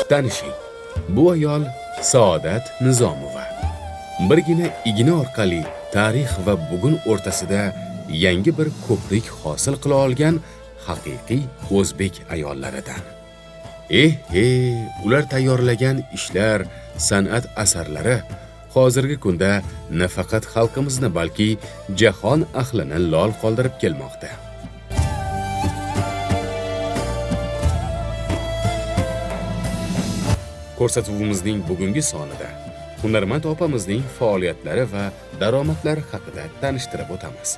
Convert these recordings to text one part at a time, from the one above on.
Tanishing, bu ayol Saodat Nizomova. Birgina igna orqali tarix va bugun o'rtasida yangi bir ko'prik hosil qila olgan haqiqiy o'zbek ayollaridan. Eh, ular tayyorlagan ishlar, san'at asarlari hozirgi kunda nafaqat xalqimizni, balki jahon ahlini lol qoldirib kelmoqda. Ko'rsatuvimizning bugungi sonida hunarmand opamizning faoliyatlari va daromadlari haqida tanishtirib o'tamiz.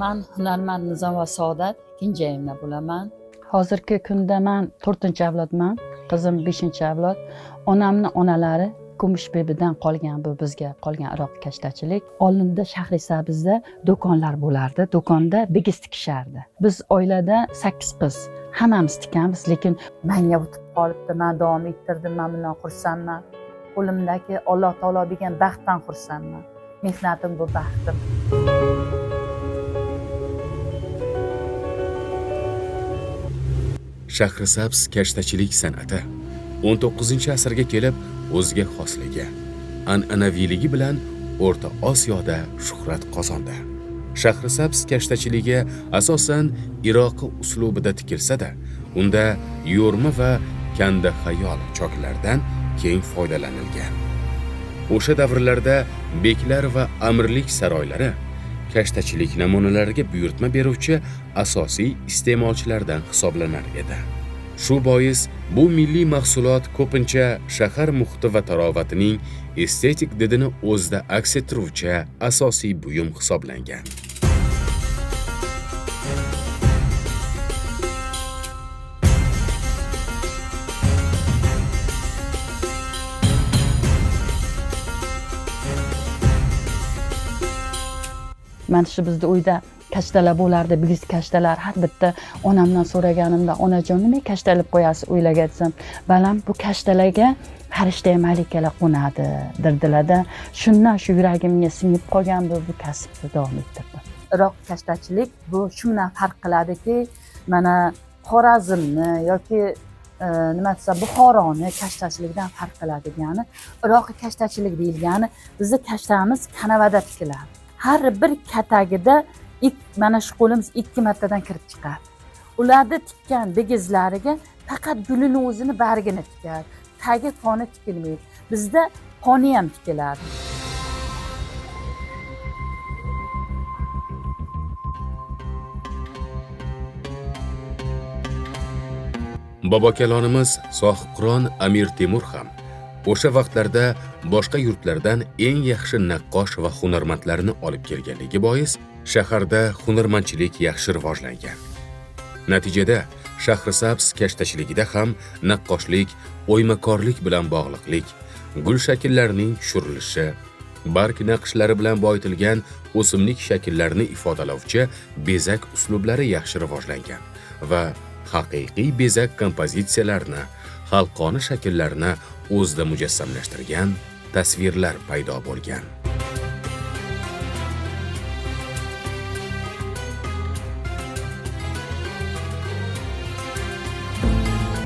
Man hunarmand Nizomova Saodat Kenjayevna bo'laman. Hozirgi kunda man 4-avlodman, qizim 5-avlod. Onamni onalari Kumushbebidan qolgan, bu bizga qolgan Iroq kashtachilik. Oldinda Shahrisabzda do'konlar bo'lardi. Do'konda bigiz tikishardi. Biz oilada 8 qiz, hammamiz tikamiz, lekin menga o'tib qolibdi, man davom ettirdim, man bundan xursandman. Qo'limdagi Alloh taolo bergan baxtdan xursandman. Mehnatim bu baxtim. Shahrisabz kashtachilik san'ati 19-asrga kelib o'ziga xosligi, an'anaviyligi bilan O'rta Osiyoda shuhrat qozondi. Shahrisabz kashtachiligi asosan Iroqi uslubida tikilsa-da, unda yo'rma va kanda xayol choklardan keng foydalanilgan. O'sha davrlarda beklar va amirlik saroylari kashtachilik namunalariga buyurtma beruvchi asosiy iste'molchilardan hisoblanar edi. Shu bois bu milliy mahsulot ko'pincha shahar muhiti va tarovatining estetik didini o'zida aks ettiruvchi asosiy buyum hisoblangan. Mana shu bizda uyda kashtalar bo'lardi, bigiz kashtalar. Har bitta onamdan so'raganimda, onajon nima kashta ilib qo'yasiz uylarga desam, balam bu kashtalarga farishta malikalar qo'nadi derdilarda. Shundan shu yuragimga singib qolgan bu kasbni davom ettirdim. Iroq kashtachilik bu shu bilan farq qiladiki, mana Xorazmni yoki nima desam Buxoroni kashtachiligidan farq qiladigani, Iroqi kashtachilik deyilgani bizni kashtamiz kanavada tikiladi. Har bir katagida mana shu qo'limiz 2 martadan kirib chiqadi. Ularni tikkan bigizlariga faqat gulini o'zini bargini tikadi. Tagi foni tikilmaydi. Bizda foni ham tikiladi. Bobokalonimiz Sohibqiron Amir Temur ham o'sha vaqtlarda boshqa yurtlardan eng yaxshi naqqosh va hunarmandlarni olib kelganligi bois shaharda hunarmandchilik yaxshi rivojlangan. Natijada Shahrisabz kashtachiligida ham naqqoshlik, o'ymakorlik bilan bog'liqlik, gul shakllarining tushirilishi, barg naqshlari bilan boyitilgan o'simlik shakllarini ifodalovchi bezak uslublari yaxshi rivojlangan va haqiqiy bezak kompozitsiyalarini, xalqona shakllarini o'zida mujassamlashtirgan tasvirlar paydo bo'lgan.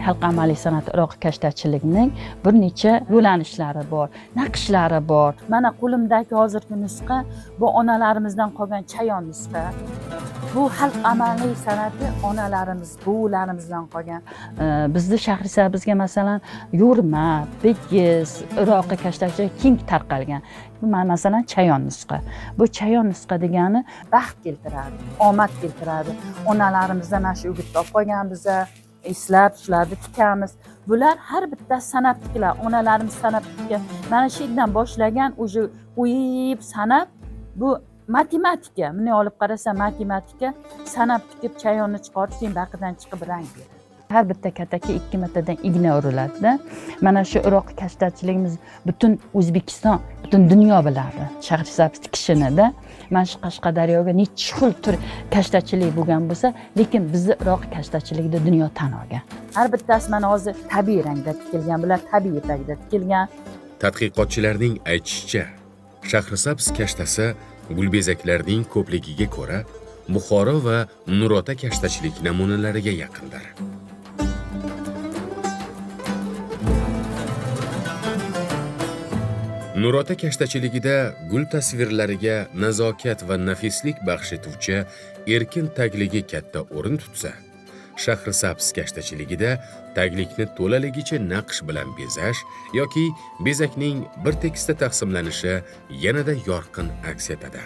Xalq amaliy san'ati Iroq kashtachiligining bir necha yo'nalishlari bor, naqshlari bor. Mana qo'limdagi hozirgi nusxa bu onalarimizdan qolgan chayon nusxa. Bu xalq amaliy san'ati onalarimiz, buvalarimizdan qolgan. Bizni Shahrisabzga masalan yo'rma, bigiz, Iroqi kashtachilik keng tarqalgan. Bu masalan chayon nusxa. Bu chayon nusxa degani baxt keltiradi, omad keltiradi. Onalarimizdan mana shu o'gitni olib qolgan biza. Eslab shularni tikamiz. Bular har bitta sanab tikilar. Onalarimiz sanab tikkan. Mana shu yerdan boshlagan уже o'yib sanab, bu matematika. Bunday olib qarasa matematika, sanab tikib chayonni chiqarib, keyin baqidan chiqib rang beradi. Har bitta katakka 2 martadan igna uriladida. Mana shu Iroq kashtachiligimiz butun O'zbekiston, butun dunyo biladi. Shahrisabz tikishinida. Mana shu Qashqadaryoga necha xil tur kashtachilik bo'lgan bo'lsa, lekin bizni Iroq kashtachiligida dunyo tan olgan. Har bittasi mana hozir tabiiy rangda tikilgan, bular tabiiy ipakda tikilgan. Tadqiqotchilarning aytishicha, Shahrisabz kashtasi gulbezaklarning ko'pligiga ko'ra Buxoro va Nurota kashtachilik namunalariga yaqindir. Nurota kashtachiligida gul tasvirlariga nazokat va nafislik baxsh etuvchi erkin tagligi katta o'rin tutsa, Shahrisabz kashtachiligida taglikni to'laligicha naqsh bilan bezash yoki bezakning bir tekisda taqsimlanishi yanada yorqin aks etadi.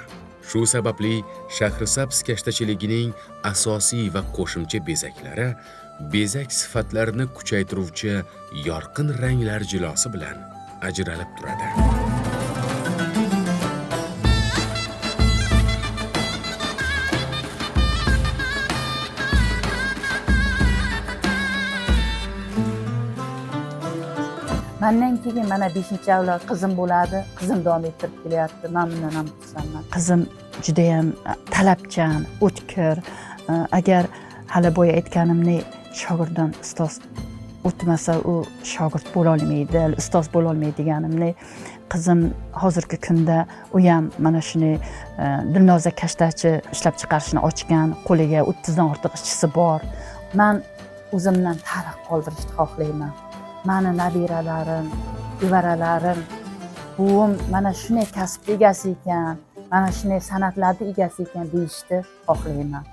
Shu sababli Shahrisabz kashtachiligining asosiy va qo'shimcha bezaklari bezak sifatlarini kuchaytiruvchi yorqin ranglar jilosi bilan ajralib turadi. Mandan keyin mana 5-avlod qizim bo'ladi. Qizim davom ettirib kelyapti. Men bundan ham xursandman. Qizim juda ham talabchan, o'tkir. Agar hali boya aytganimdek shogirddan ustoz o'tmasa u shogird bo'la olmaydi, ustoz bo'la olmaydi deganimdek, qizim hozirgi kunda u ham mana shuni Dilnoza kashtachi ishlab chiqarishni ochgan, qo'liga 30 dan ortiq ishchisi bor. Men o'zimdan tarix qoldirishni xohlayman. Mani nabiralarim, evaralarim, buvim mana shunday kasb egasi ekan, mana shunday san'atlarni egasi ekan deyishni xohlayman.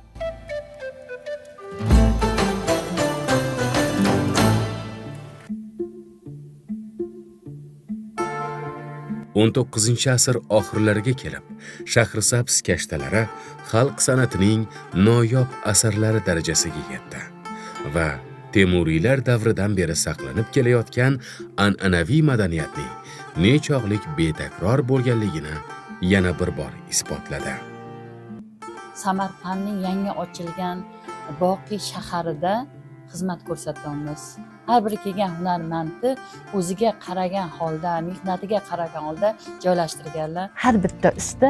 19-asr oxirlariga kelib, Shahrisabz kashtalari xalq san'atining noyob asarlari darajasiga yetdi va Temuriylar davridan beri saqlanib kelayotgan an'anaviy madaniyatning nechog'lik betakror bo'lganligini yana bir bor isbotladi. Samarqandning yangi ochilgan Boqiy shaharida xizmat ko'rsatamiz. Har bir kelgan hunarmandni o'ziga qaragan holda, mehnatiga qaragan holda joylashtirganlar. Har bitta usta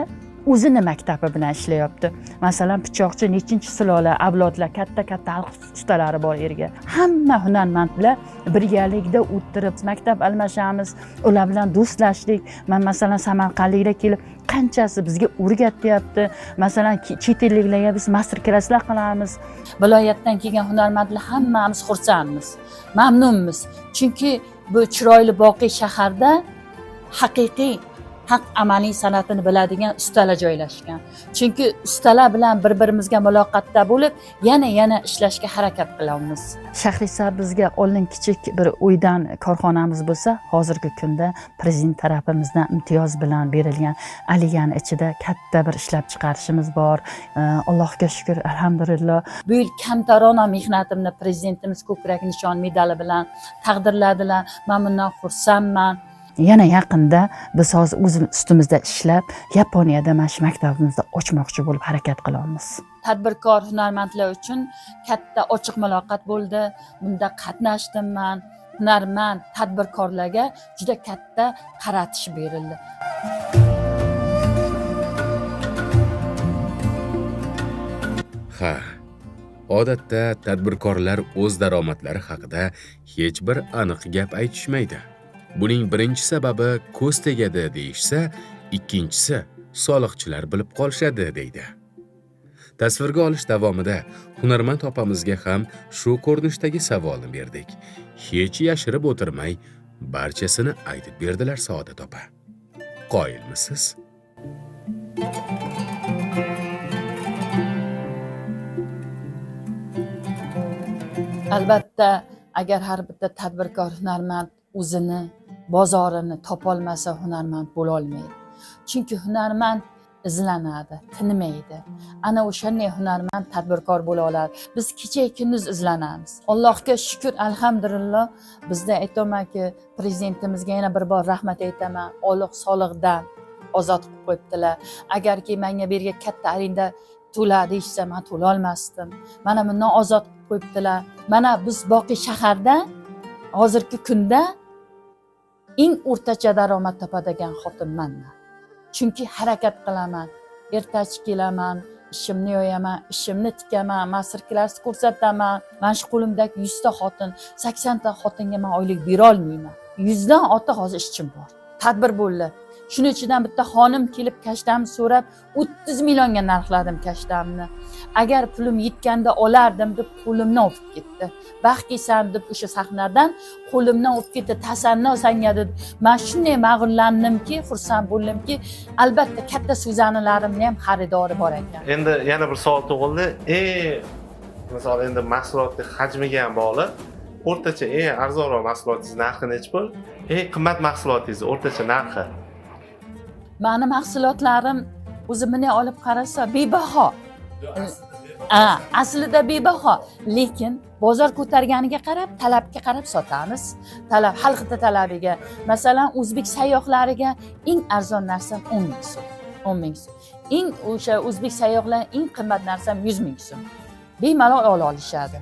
o'zini maktabi bilan ishlayapti. Masalan, pichoqchi nechinchi sulola, avlodlar, katta-katta xalq ustalari bor yerga. Hamma hunarmandlar birgalikda o'tirib maktab almashamiz, ular bilan do'stlashdik. Men masalan samarqandliklar kelib qanchasi bizga o'rgatyapti. Masalan, chet elliklarga biz master klasslar qilamiz. Viloyatdan kelgan hunarmandlar hammamiz xursandmiz, mamnunmiz. Chunki bu chiroyli Boqiy shaharda haqiqiy haq amaliy san'atini biladigan ustalar joylashgan. Chunki ustalar bilan bir-birimizga muloqotda bo'lib, yana ishlashga harakat qilamiz. Shahrisabzga oldin kichik bir uydan korxonamiz bo'lsa, hozirgi kunda prezident tarafimizdan imtiyoz bilan berilgan Aliyani ichida katta bir ishlab chiqarishimiz bor. Allohga shukr, alhamdulillah. Bu yil kamtarona mehnatimni prezidentimiz ko'krak nishon medali bilan taqdirladilar. Men bundan xursandman. Yana yaqinda biz hozir o'zimiz ustimizda ishlab, Yaponiyada mana shu maktabimizni ochmoqchi bo'lib harakat qilamiz. Tadbirkor hunarmandlar uchun katta ochiq muloqot bo'ldi. Bunda qatnashdim men. Hunarmand tadbirkorlarga juda katta qaratish berildi. Ha, odatda tadbirkorlar o'z daromadlari haqida hech bir aniq gap aytishmaydi. Buning birinchi sababi ko'z tegadi deyishsa, ikkinchisi soliqchilar bilib qolishadi deydi. Tasvirga olish davomida hunarmand opamizga ham shu ko'rinishdagi savolni berdik. Hech yashirib o'tirmay barchasini aytib berdilar Saodat opa. Qoyilmisiz? Albatta, agar har bitta tadbirkor hunarmand o'zini bozorini topolmasa hunarmand bo'la olmaydi. Chunki hunarmand izlanadi, tinmaydi. Ana o'shanday hunarmand tadbirkor bo'la oladi. Biz kecha kunduz izlanamiz. Allohga shukr, alhamdulillah, bizda aytamanki, prezidentimizga yana bir bor rahmat aytaman. Oliq soliqdan ozod qilib qo'yibdilar. Agarki menga bu yerga katta arenda to'la deyishsa, men to'la olmasdim. Mana bundan ozod qilib qo'yibdilar. Mana biz Boqiy shaharda hozirgi kunda eng o'rtacha daromad topadigan xotinman. Chunki harakat qilaman, ertachi kelaman, ishimni yoyaman, ishimni tikaman, master klass ko'rsataman. Mana shu qo'limdagi 100 ta xotin, 80 ta xotinga men oylik bera olmayman. 100 dan ortiq hozir ishchim bor. Tadbir bo'ldi. Shuni ichidan bitta xonim kelib kashtamni so'rab, 30 millionga narxladim kashtamni. Agar pulim yetganda olardim deb qo'limdan o'pib ketdi. Baxtlisan deb o'sha sahnadan qo'limdan o'pib ketdi. Tasanno sanga dedi. Men shunday mag'rurlandimki, xursand bo'ldimki, albatta katta so'zanilarimni ham xaridori bor ekan. Endi yana bir savol tug'ildi. Misol endi mahsulotning hajmiga ham bog'liq. O'rtacha eng arzonroq mahsulotingiz narxi nechi pul? Eng qimmat mahsulotingiz o'rtacha narxi? Mani mahsulotlarim o'zi bunday olib qarasa bebaho. Aslida bebaho, lekin bozor ko'targaniga qarab, talabga qarab sotamiz. Talab, xalqning talabiga. Masalan, o'zbek sayyohlariga eng arzon narsam 10 ming so'm. 10 ming so'm. Eng o'sha o'zbek sayyohlari eng qimmat narsam 100 ming so'm. Bemalol ola olishadi.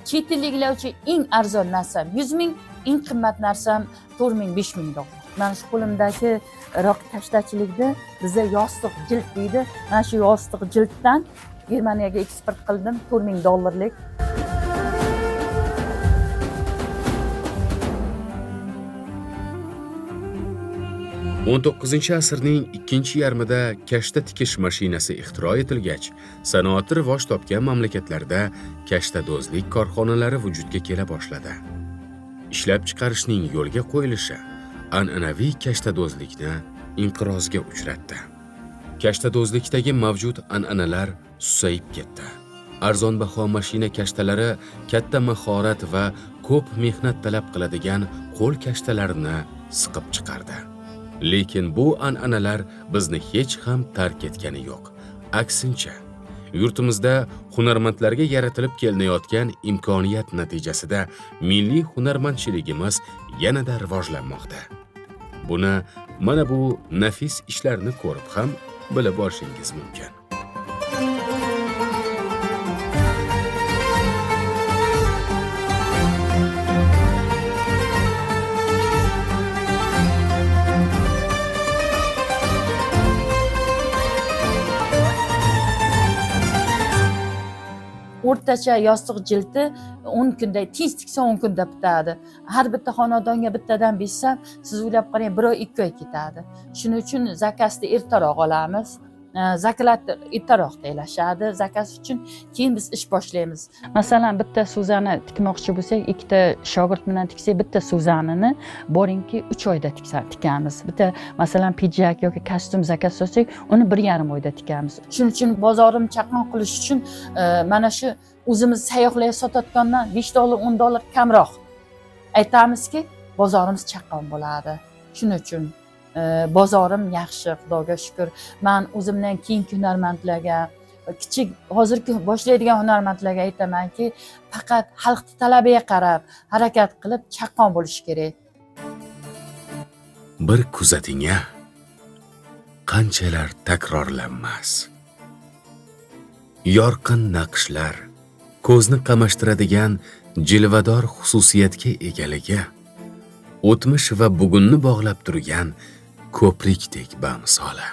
Chet elliklar uchun eng arzon narsam 100 ming, eng qimmat narsam 4 ming, 5 ming dollar. Mana shu qo'limdagi Iroq kashtachilikda biza yostiq jild deydi. Mana shu yostiq jilddan Germaniyaga eksport qildim 4 ming dollarlik. 19-asrning ikkinchi yarmida kashta tikish mashinasi ixtiro etilgach, sanoati rivoj topgan mamlakatlarda kashtadozlik korxonalari vujudga kela boshladi. Ishlab chiqarishning yo'lga qo'yilishi an'anaviy kashtadozlikni inqirozga uchratdi. Kashtadozlikdagi mavjud an'analar susayib ketdi. Arzonbaho mashina kashtalari katta mahorat va ko'p mehnat talab qiladigan qo'l kashtalarini siqib chiqardi. Lekin bu an'analar bizni hech ham tark etgani yo'q. Aksincha, yurtimizda hunarmandlarga yaratilib kelinayotgan imkoniyat natijasida milliy hunarmandchiligimiz yanada rivojlanmoqda. Buni mana bu nafis ishlarni ko'rib ham bilib olishingiz mumkin. O'rtacha yostiq jildi 10 kunda, tez tiksa 10 kunda bitadi. Har bitta xonadonga bittadan bersam, siz o'ylab qarang, 1 oy, 2 oy ketadi. Shuning uchun zakazni ertaroq olamiz. Zakazlar ertaroq taylashadi. Zakaz uchun keyin biz ish boshlaymiz. Masalan, bitta so'zani tikmoqchi bo'lsak, ikkita shogird bilan tiksak, bitta so'zanini boringki 3 oyda tikamiz. Bitta masalan pidjak yoki kostyum zakaz solsak, uni 1,5 oyda tikamiz. Shuning uchun bozorim chaqqon qilish uchun mana shu o'zimiz sayyohlarga sotayotgandan 5 dollar, 10 dollar kamroq aytamizki, bozorimiz chaqqon bo'ladi. Shuning uchun bozorim yaxshi, Xudoga shukr. Men o'zimdan keyingi hunarmandlarga, kichik hozirgi boshlaydigan hunarmandlarga aytamanki, faqat xalqning talabiga qarab harakat qilib chaqqon bo'lish kerak. Bir kuzating-a, qanchalar takrorlanmas. Yorqin naqshlar, ko'zni qamashtiradigan jilvador xususiyatga egaligi, o'tmish va bugunni bog'lab turgan ko'prikdek bamisola.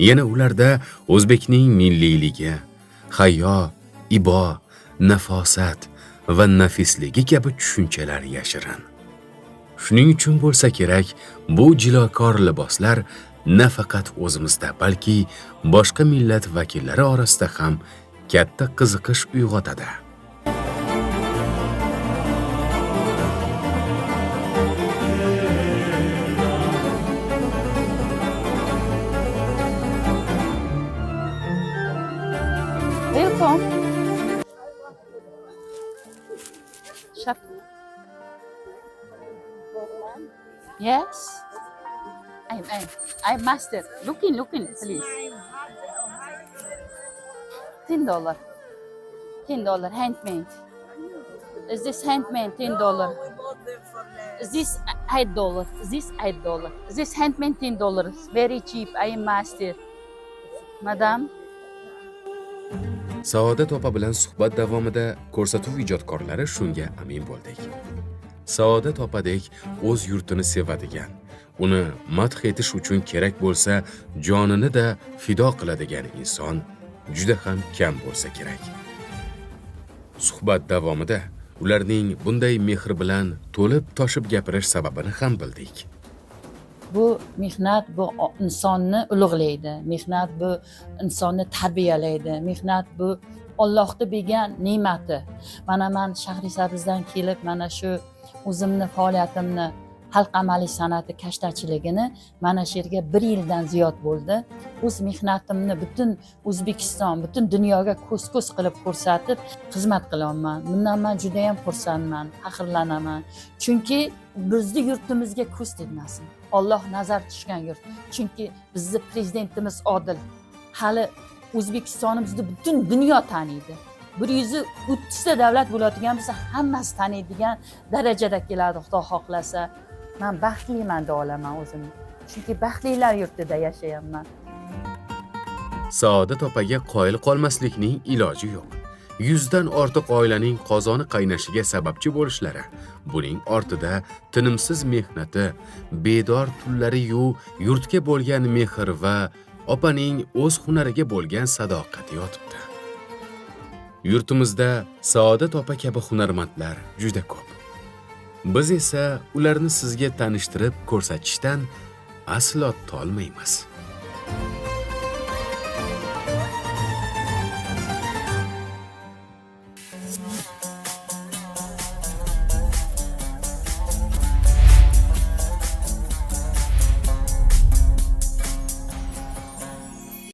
Yana ularda o'zbekning milliyligi, hayo, ibo, nafosat va nafisligi kabi tushunchalar yashirin. Shuning uchun bo'lsa kerak, bu jilokor liboslar nafaqat o'zimizda, balki boshqa millat vakillari orasida ham katta qiziqish uyg'otadi. Welcome. Shop. Yes. I'm master. Looking, looking, please. $10. $10 handmade. Is this handmade $10? Is this $8? Is this $8? Is this handmade $10? Very cheap. I am master. Madam. Saodat opa bilan suhbat davomida ko'rsatuv ijodkorlari shunga amin bo'ldik. Saodat opadek o'z yurtini sevadigan, uni madh etish uchun kerak bo'lsa jonini-da fido qiladigan inson juda ham kam bo'lsa kerak. Suhbat davomida Ularning bunday mehr bilan to'lib toshib gapirish sababini ham bildik. Bu mehnat, bu insonni ulug'laydi. Mehnat bu insonni tarbiyalaydi. Mehnat bu Allohni bergan ne'mati. Mana man Shahrisabzdan kelib, mana shu o'zimni faoliyatimni, xalq amaliy san'ati kashtachiligini mana shu yerga 1 yildan ziyod bo'ldi. O'z mehnatimni butun O'zbekiston, butun dunyoga ko'z-ko'z qilib ko'rsatib xizmat qilyapman. Bundan man juda ham xursandman, faxrlanaman. Chunki bizni yurtimizga ko'z tegmasin. Alloh nazar tushgan yurt. Chunki bizni prezidentimiz odil. Hali O'zbekistonimizni butun dunyo taniydi. 130 ta davlat bo'ladigan bo'lsa, hammasi taniydigan darajada keladi, Xudo xohlasa. Men baxtliman deya olaman o'zimni. Chunki baxtlilar yurtida yashayapman. Saodat opaga qoyil qolmaslikning iloji yo'q. 100 dan ortiq oilaning qozoni qaynashiga sababchi bo'lishlari, buning ortida tinimsiz mehnati, bedor tunlari-yu yurtga bo'lgan mehr va opaning o'z hunariga bo'lgan sadoqati yotibdi. Yurtimizda Saodat opa kabi hunarmandlar juda ko'p. Biz esa ularni sizga tanishtirib ko'rsatishdan aslo tolmaymiz.